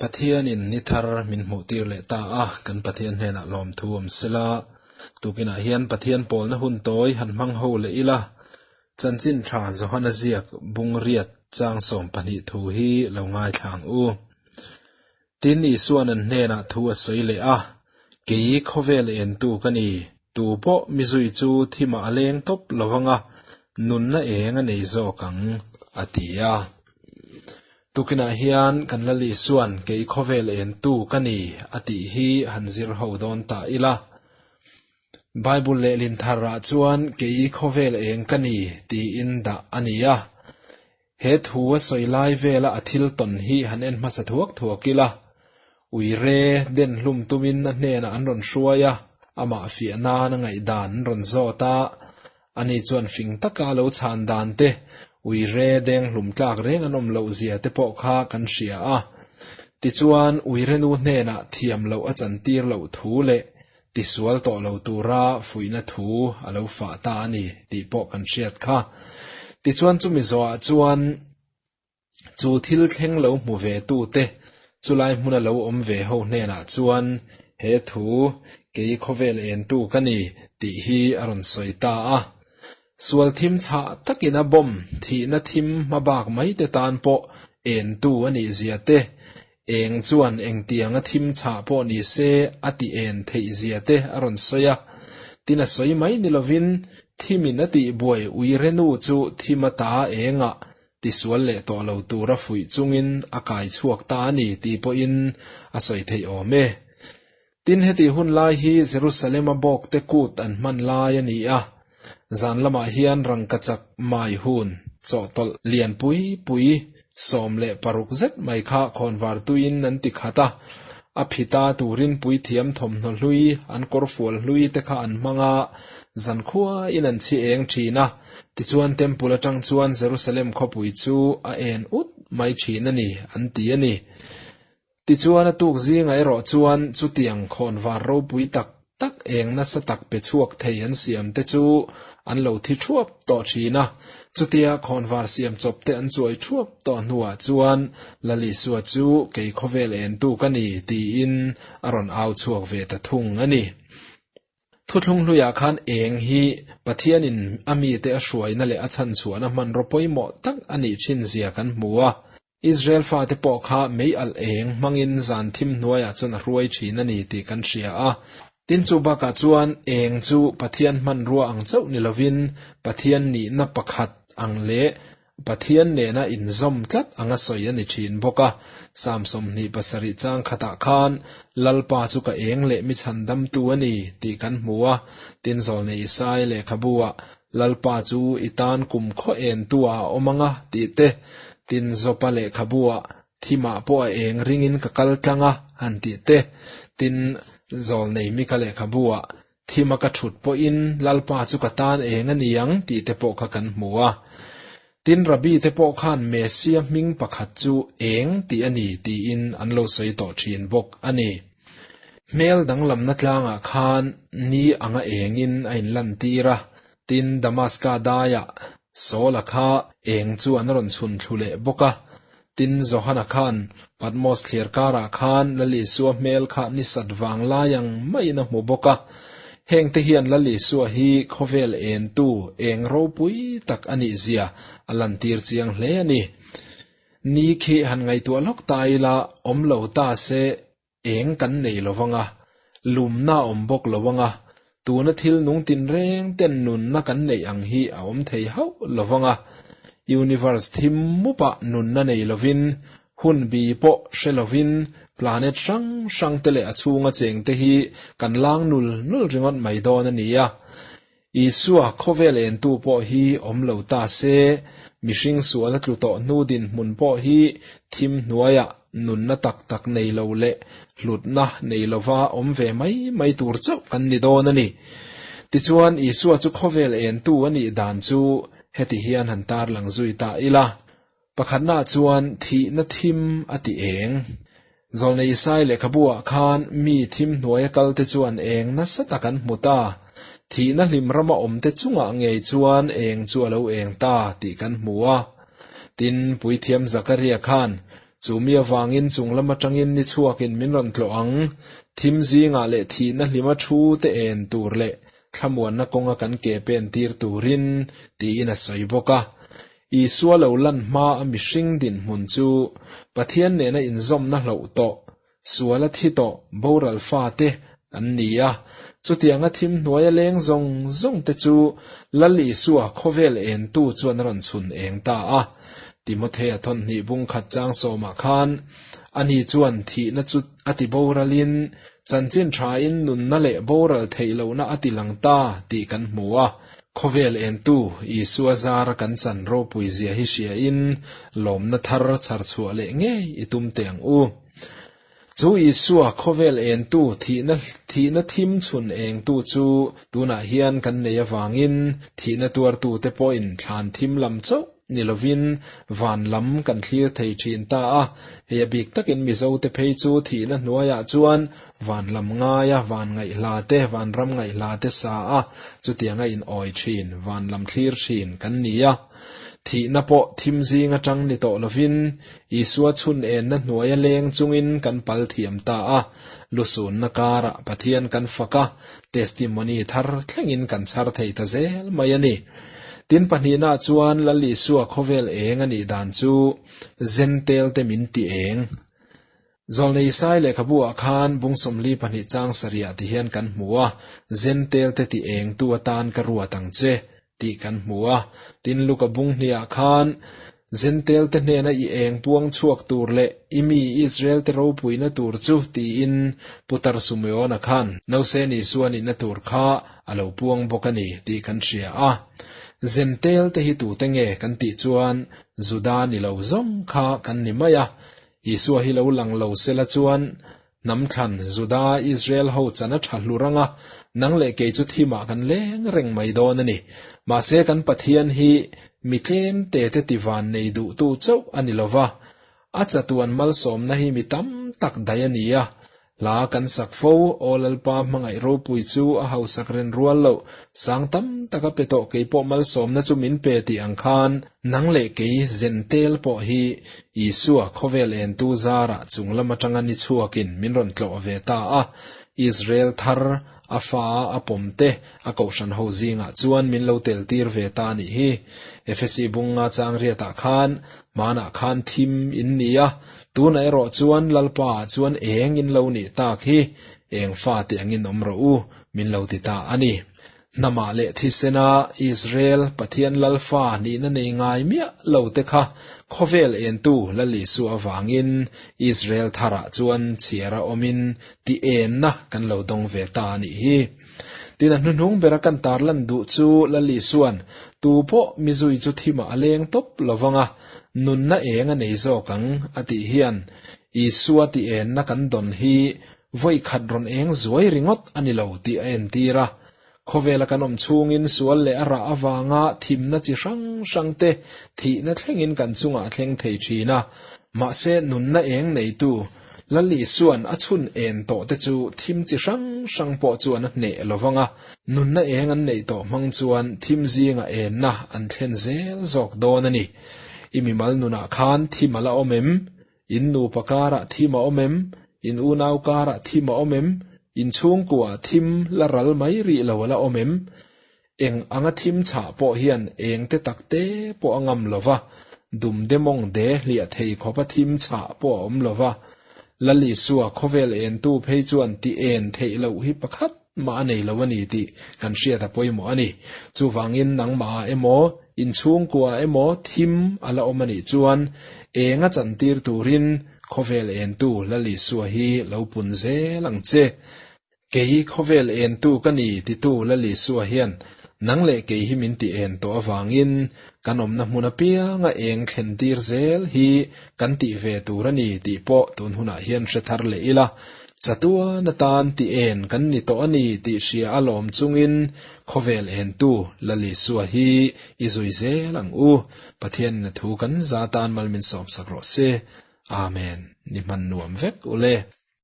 Pathianin ni thar min hmuhtir leh ta a, kan Pathian hnenah lawmthu awm sela, tukinah hian Pathian pawlna hun tawi han hmang ho leh ila, Chanchin Tha Johana ziak bung riat chang 20 thu hi lo ngaithla ang u. Tin, Isua'n an hnenah thu a sawi leh a, Kei khawvel entu ka ni, tu pawh mi zui chu thimah a leng tawp lo vang a, nunna eng a nei zawk ang, a ti a. Tukinah hian kan Lal Isua'n kei khawvel entu ka ni a tih hi han zir ho dawn ta ila. Bible lehlin tharah chuan kei khawvel eng ka ni tiin dah a ni a. He thu a sawi lai vela a thil tawn hi han en hmasa thuak thuak ila. Uire den hlum tumin a hnenah an rawn hruai a, amah fiah nan a ngaihdan an rawn zawt a. Ani chuan fing taka lo chhan dan te, uire deng hlum tlak reng an awm loh zia te pawh kha kan hria a. Tichuan, uire nu hnenah thiam loh a chantir loh thu leh tisual tawh lo tura fuihna thu a lo fah ta a ni tih pawh kan hriat kha. Tichuan chumi zawhah chuan chu thil thleng lo hmu ve tute, chulai hmuna lo awm ve ho hnenah chuan he thu kei khawvel entu ka ni tih hi a rawn sawi ta a. Sual thim chhah takin a bawm thihna thim hmabak mai te tan pawh entu a nih zia te, eng chuan engtianga thim chhah pawh ni se a ti en theih zia te a rawn sawi a. Tin a sawi mai ni lovin thimin a tihbuai uirenu chu thim ata engah tisual leh tawh lo tura fuih chungin a kai chhuak ta a ni tih pawhin a sawi theih awm e. Tin, heti hun lai hi Jerusalem-a bawkte kut an hman lai a ni a, zan lamah hian rangkachak mai hun chawhtawlh lian pui pui 16 zet mai kha khawnvar tuiin an ti khat a, a phita turin puithiam thawmhnaw hlui, an kawrfual hlui te kha an hmang a, zankhuain an chhi eng thin a, tichuan Temple atang chuan Jerusalem khawpui chu a en ut mai thin a ni, an ti a ni. Tichuan a tuk zingah erawh chuan chutiang khawnvar ropui tak tak eng nasa tak pe chhuak thei an siam te chu an lo thi thuap tawh thin a. Chutia khawnvar siam chawp te an chuai thuap tawh hnuah chuan Lal Isua chu kei khawvel entu ka ni tiin a rawn au chhuak ve ta thung a ni. Thuthlung hluiah khan eng hi Pathianin a mite a hruaina leh a chhanchhuahna hmanraw pawimawh tak a nih thin zia kan hmu a. Israel fate pawh kha mei alh eng hmangin zan thim hnuaiah chuan a hruai thin a ni tih kan hria a. Tin chu bakah chuan eng chu Pathian hmanrua ang chauh ni lovin Pathian nihna pakhat ang leh Pathian nena inzawm tlat anga sawi a ni thin bawk a. Psalm 27 chang khatah khan Lalpa chu ka eng leh mi chhandamtu a ni tih kan hmu a. Tin zawlnei Isaia lehkhabu-ah Lalpa chu i tan kum khaw en tu ah a awm ang a, tih te, tin Jopa lehkhabu ah thimah pawh a eng ringin ka kal tlang a, han tih te, tin Zawlnei Mika lehkhabu ah thima ka thut pawhin Lalpa chu ka tan eng a ni ang, tih te pawh kha kan hmu a. Tin Rabbi te pawh khan Messia hming pakhat chu eng tih a ni tiin an lo sawi tawh thin bawk a ni. Hmel danglamna tlangah khan ni anga engin a inlantir a, tin Damaska daiah Saul-a kha eng chu an rawn chhun thlu leh bawk a. Tin Johana khan Patmos thliar karah khan Lal Isua hmel kha ni sat vang lai ang maiin a hmu bawk a. Hengte hian Lal Isua hi khawvel entu eng ropui tak a nih zia a lantir chiang hle a ni. Ni khi han ngaihtuah lawk ta ila awm lo ta se eng kan nei lo vang a, lumna a awm bawk lo vang a, tuna thil nung tinreng ten nunna kan neih ang hi a awm thei hauh lo vang a, universe thim mupah nunna nei lovin, hun bi pawh hre lovin planet hrang hrang te leh a chhunga cheng te hi kan lang nul nul ringawt mai dawn a ni a. Isua khawvel entu pawh hi awm lo ta se, mihring sual a tlu tawh hnu dinhmun pawh hi thim hnuaiah nunna tak tak nei lo leh hlutna nei lova awm ve mai mai tur chauh kan ni dawn a ni. Tichuan, Isua chu khawvel entu a nih dan chu heti hian han tarlang zui ta ila. Pakhatnaah chuan thihna thim a ti eng. Zawlnei Isai lehkhabu-ah khan mi thim hnuaia kalte chuan eng nasa tak an hmu ta. Thihna hlim rama awmte chungah ngei chuan eng chu a lo eng ta tih kan hmu a. Tin, Puithiam Zakaria khan. Chu mi avangin chung lam atangin ni chhuakin min rawn tlawh ang. Thim zingah leh thihna hlima thu te en tur leh thlamuanna kawnga kan ke pen tir turin, tiin a sawi bawk a. Isua lo lan hma a mihring dinhmun chu Pathian nena inzawmna hloh tawh, suala thi tawh boral fate an ni a. Chutianga thim hnuaia leng zawng zawng te chu Lal Isua khawvel entu chuan a rawn chhun eng ta a. Timothea thawnhnih bung khat chang sawmah khan ani chuan thihna chu a ti boralin chanchin thain nunna leh boral theih lohna a ti lang ta tih kan hmu a. Khawvel entu Isua zara kan chan ropui zia hi hriain lawmna thar chhar chhuah leh ngei i tum teh ang u. Chu Isua khawvel entu thihna thihna thim chhun engtu chu tunah hian kan nei avangin thihna tuartute pawhin thlan thim lam chauh ni lovin van lam kan thlir thei thin ta a. Hei a bik takin Mizote phei chu thihna hnuaiah chuan van lam ngaia van ngaihhla te, van ram ngaihhla te sa a, chutianga inawi thin, van lam thlir thin kan ni a. Thihna pawh thim zing atang ni tawh lovin Isua chhun enna hnuaia leng chungin kan pal thiam ta a, lusunna karah Pathian kan fak a, testimony thar thlengin kan chhar thei ta zel mai a ni. Tin pahnihnaah chuan Lal Isua khawvel eng a nih dan chu Zentel te min ti eng. Zawlnei Sai lehkhabu ah khan bung 42 chang sarih ti hian kan hmu a, Zentel te ti eng tu atan ka ruat ang che tih kan hmu a. Tin Luka bung hniah khan Zentel te hnena i eng puang chhuak tur leh i mi Israel te ropuina tur chu tiin Putar Sumeona khan Nausen Isua nihna tur kha a lo puang bawk a ni tih kan hria a. Zentel te hi tute nge kan tih chuan Juda ni lo zawng kha kan ni mai a. Isua hi lo lang lo sela chuan hnam thlan Juda Israel ho chan a tha hlur anga, nang leh kei chu thimah kan leng reng mai dawn a ni. Mahse kan Pathian hi mi tlem te te tivan nei duhtu chauh a ni lova, a chatuan malsawmna hi mi tam tak daih a ni a. Hla kan sak fo, Aw Lalpa hmangaih ropui chu a hausak ren rual loh, sang tam tak a pe tawh kei pawh malsawmna chu min pe tih ang khan, nang leh kei zentel pawh hi Isua khawvel entu zarah chung lam atanga ni chhuakin min rawn tlawh ve ta a, Israel thar a fa a pawm te a kohhran ho zingah chuan min lo tel tir ve ta a nih hi. Efesi bunga chang riatah khan hmanah khan thim in ni a, tunah erawh chuan Lalpa ah chuan eng in lo nih tak hi, eng fa tih angin awm rawh u, min lo ti ta a ni. Hnamah leh thisena Israel Pathian Lalfa nihna nei ngai miah lo te kha khawvel entu Lal Isua avangin Israel tharah chuan chhiara awmin ti enna kan lo dawng ve ta a nih hi. Tin a hnuhnung bera kan tarlan duh chu Lal Isua'n tu pawh mi zui chu thimah a leng tawp lovang a, nunna eng a nei zawk ang a tih hian Isua ti enna kan dawn hi Vawi khat rawn eng zuai ringawt a ni lo tih a entir a. Khawvela kan awm chhungin sual leh a rah avanga thimna chi hrang hrang te thihna thlengin kan chungah a thleng thei thin a. Mahse nunna eng neitu Lal Isua'n a chhun en tawh te chu thim chi hrang hrang pawh chuan a hneh lo vang a. Nunna eng an neih tawh hmang chuan thim zinga enna an thlen zel zawk dawn a ni. I mimal nunah khan thim a la awm em? In nupa karah thim a awm em? In unau karah thim a awm em? In chhungkuaah thim la ral mai rih lo a la awm em? Eng anga thim chhah pawh hian eng te tak te pawh a ngam lo va, dum de mawng de hliah thei khawpa thim chhah pawh a awm lo va. Lal Isua khawvel entu phei chuan ti en theih loh hi pakhat mah a nei lo a ni tih kan hriat a pawimawh a ni. Chuvangin nangmahah emaw, inchhungkuaah emaw thim a la awm a nih chuan eng a chantir turin khawvel entu Lal Isua hi lo pun zel ang che. Kei khawvel entu ka ni titu Lal Isua hian nang leh kei hi min ti en tawh avangin kan awmna hmun apianga eng thlentir zel hi kan tih ve tur a ni tih pawh tun hunah hian hre thar leh ila. Chatuan atan ti en kan ni tawh a ni tih hria a lawm chungin khawvel entu Lal Isua hi i zui zel ang u. Pathianin a thu kan za tan mal min sawmsak rawh se. Amen. Ni hman nuam vek ule.